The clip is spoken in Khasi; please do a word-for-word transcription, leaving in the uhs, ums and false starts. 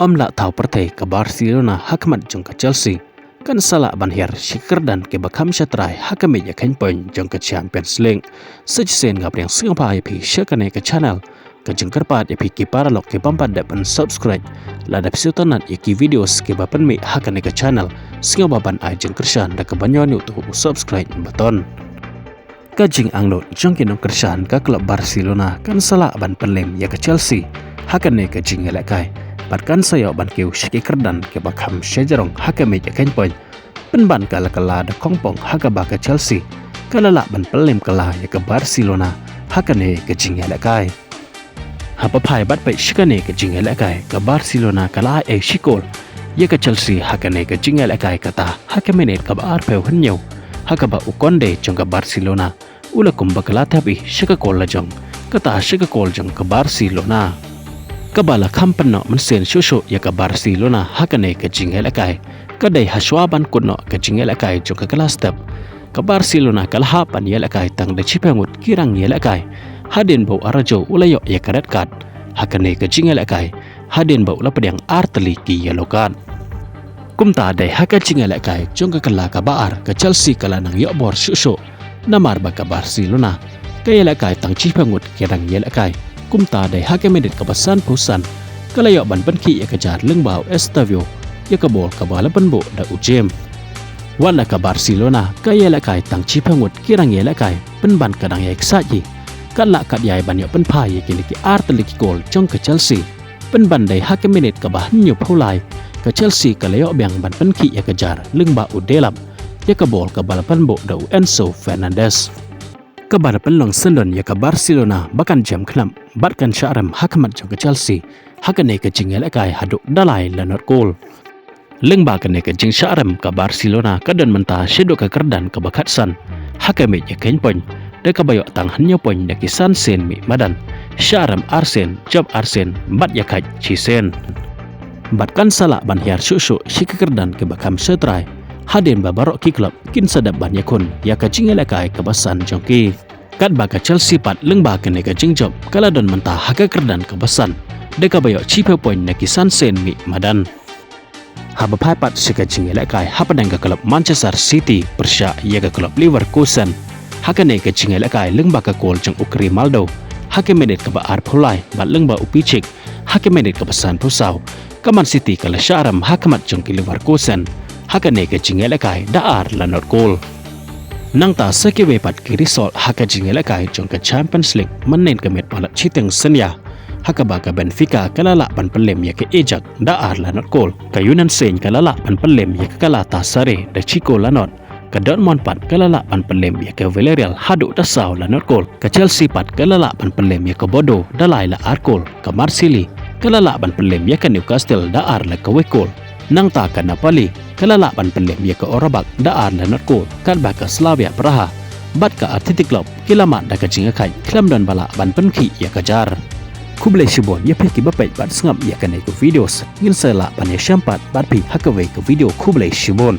Ym lah thaw pyrthei ka Barcelona ha khmat jong ka Chelsea kan sa lah ban hiar shi kyrdan kiba kham shatrai ha ka miej ïa ka point jong ka Champions League. Sa shisien nga pdiang sngewbha ïa phi sha kane ka channel. Ka jingkyrpad ïa phi ki paralok ki bym pat dep ban subscribe, lada phi sngewtynnat ïa ki videos kiba pynmih ha kane ka channel, sngewbha ban ai jingkyrshan da kaba ñiew ñiew tu u subscribe button. Ka jingangnud jong ki nongkyrshan ka klub Barcelona kan sa lah ban pynlem ïa ka Chelsea ha kane ka jingïalehkai, bad kan sa ïoh ban kiew shi ki kyrdan kiba kham shajrong ha ka miej ïa ka point. Pynban ka la kylla da kongpong ha kaba ka Chelsea ka la lah ban pynlem kylla ïa ka Barcelona ha kane ka jingïalehkai. Haba phai bad peit sha kane ka jingïalehkai, ka Barcelona ka la ai ei shi kol ïa ka Chelsea ha kane ka jingïalehkai, kata ha ka minit kaba arphew hynñiew, ha kaba u Koundé jong ka Barcelona u la kumba ka la thep ei sha ka kol la jong, kata sha ka kol jong ka Barcelona. Kaba la kham pynnoh mynsiem shuh shuh ïa ka Barcelona ha kane ka jingïalehkai ka dei hashwa ban kut noh ka jingïalehkai jong ka kylla step, ka Barcelona ka la hap ban ïalehkai tang da shiphew ngut ki rangïalehkai, hadien ba u Araujo u la ïoh ïa ka red card ha kane ka jingïalehkai, hadien ba u la pdiang ar tylli ki yellow card. Kumta dei ha ka jingïalehkai jong ka kylla kaba ar ka Chelsea ka la nang ïoh bor shuh shuh, namar ba ka Barcelona ka ïalehkai tang shiphew ngut ki rangïalehkai. Kumta dei ha ka minit kaba sanphew san ka la ïoh ban pynkhih ïa ka jar lyngba u Estevao ïa ka bol kaba la pynbuh da u James. Wat la ka Barcelona ka ïalehkai tang shiphew ngut ki rangïalehkai, pynban ka dang ïai ksaid hi, kan lah kat ïai ban ïoh pynphai ïa kine ki ar tylli ki kol jong ka Chelsea. Pynban dei ha ka minit kaba hynñiewphew lai ka Chelsea ka la ïoh biang ban pynkhih ïa ka jar lyngba u Delap ïa ka bol kaba la pynbuh da u Enzo Fernandez, kaba la pynlong syndon ïa ka Barcelona ba kan jem khnap bad kan shah rem ha khmat jong ka Chelsea ha kane ka jingïalehkai haduh da lai la nod kol. Lyngba kane ka jingshah rem, ka Barcelona ka don mynta shaduh ka kyrdan kaba khatsan ha ka miej ïa ka point, da kaba ïoh tang hynñiew point na ki san sien mih madan. Shah rem ar sien, jop ar sien, bad ïakhaid shi sien. Bad kan sa lah ban hiar shuh shuh shi ki kyrdan kiba kham shatrai, hadien ba baroh ki klub kin sa dep ban ïakhun ïa ka jingïalehkai kaba san jong ki. Katba ka Chelsea pat, lyngba kane ka jingjop, ka la don mynta ha ka kyrdan kaba san, da kaba ïoh shiphew point na ki san sien mih madan. Haba phai pat sha ka jingïalehkai hapdeng ka klub Manchester City pyrshah ïa ka klub Leverkusen, ha kane ka jingïalehkai, lyngba ka kol jong u Grimaldo ha ka minit kaba arphew lai bad lyngba u Piszczek ha ka minit kaba sanphew saw, ka Man City ka la shah rem ha khmat jong ki Leverkusen ha kane ka jingïalehkai da ar la nod kol. Nangta sa kiwei pat ki result ha ka jingïalehkai jong ka Champions League mynnin ka miet palat shiteng synñia, ha kaba ka Benfica ka la lah ban pynlem ïa ka Ajax da ar la nod kol. Ka Union Saint ka la lah ban pynlem ïa ka Galatasaray da shi kol la nod. Ka Dortmund pat ka la lah ban pynlem ïa ka Villarreal haduh da saw la nod kol. Ka Chelsea pat ka la lah ban pynlem ïa ka Bordeaux da lai la ar kol. Ka Marseille ka la lah ban pynlem ïa ka Newcastle da ar la kawei kol. Nangta ka Napoli ka la lah ban pynlem ïa ka Qarabag da ar la nod kol, katba ka Slavia Praha bad ka Athletic Club ki la mad da ka jingïakhaid khlem don ba lah ban pynkhih ïa ka jar. Khublei shibun ïa phi kiba peit bad sngap ïa kane ka videos. Ngin sa lah ban ïashem pat bad phi ha kawei ka video. Khublei shibun.